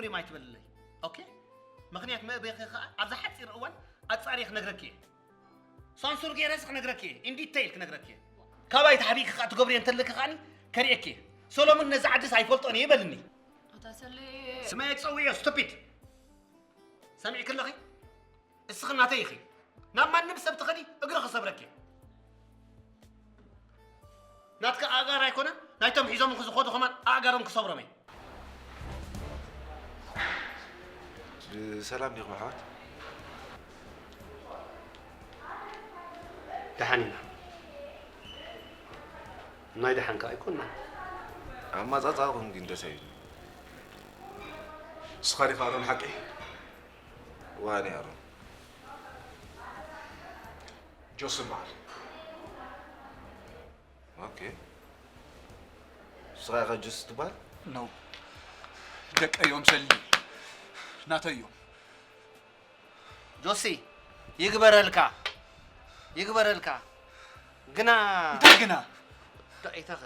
ሪም ኣይትበልለይ። ኦኬ? ምኽንያት መእበኺ ከኣ ኣብዛ ሓጺር እዋን ኣጻርየ ክነግረኪ እየ። ሳንሱር ገይረስ ክነግረኪ እየ። ኢን ዲተይል ክነግረኪ እየ። ካባይ ተሓቢእኪ ከኣ ትገብርዮ እንተለኪ ከኣኒ ከርእየኪ እየ። ሰሎሙን ነዚ ዓድስ ኣይፈልጦን እየ በልኒ። ኣታ ሰሌ። ስመይ ኣይትጸውዕዮ፣ ስቱፒድ። ሰሚዕኪ ኣለኺ? እስኺ ናተይ ኢኺ። ናብ ማንም ሰብ ትኸዲ እግሪ ክሰብረኪ። ናትካ ኣእጋር ኣይኮነ፣ ናይቶም ሒዞምኺ ዝኸዱ ከማን ኣእጋሮም ክሰብሮም እየ። ብሰላም ዲኹም ኣሕዋት? ደሓን ኢና። ናይ ደሓን ከኣ ኣይኮንና። ኣመጻጽኣኹም ግን ደስ ኣይብልን። ንስኻ ዲኻ ኣሮን ሓቂ? ዋኒ ኣሮን። ጆስ በዓል። ኦኬ። ንስኻ ኢኻ ጆስ ትበሃል? ኖ። ደቀይ እዮም ሰሊ። ናተይ እዮም። ጆሲ፣ ይግበረልካ። ይግበረልካ። ግና እንታይ ግና? ደቂተኸ።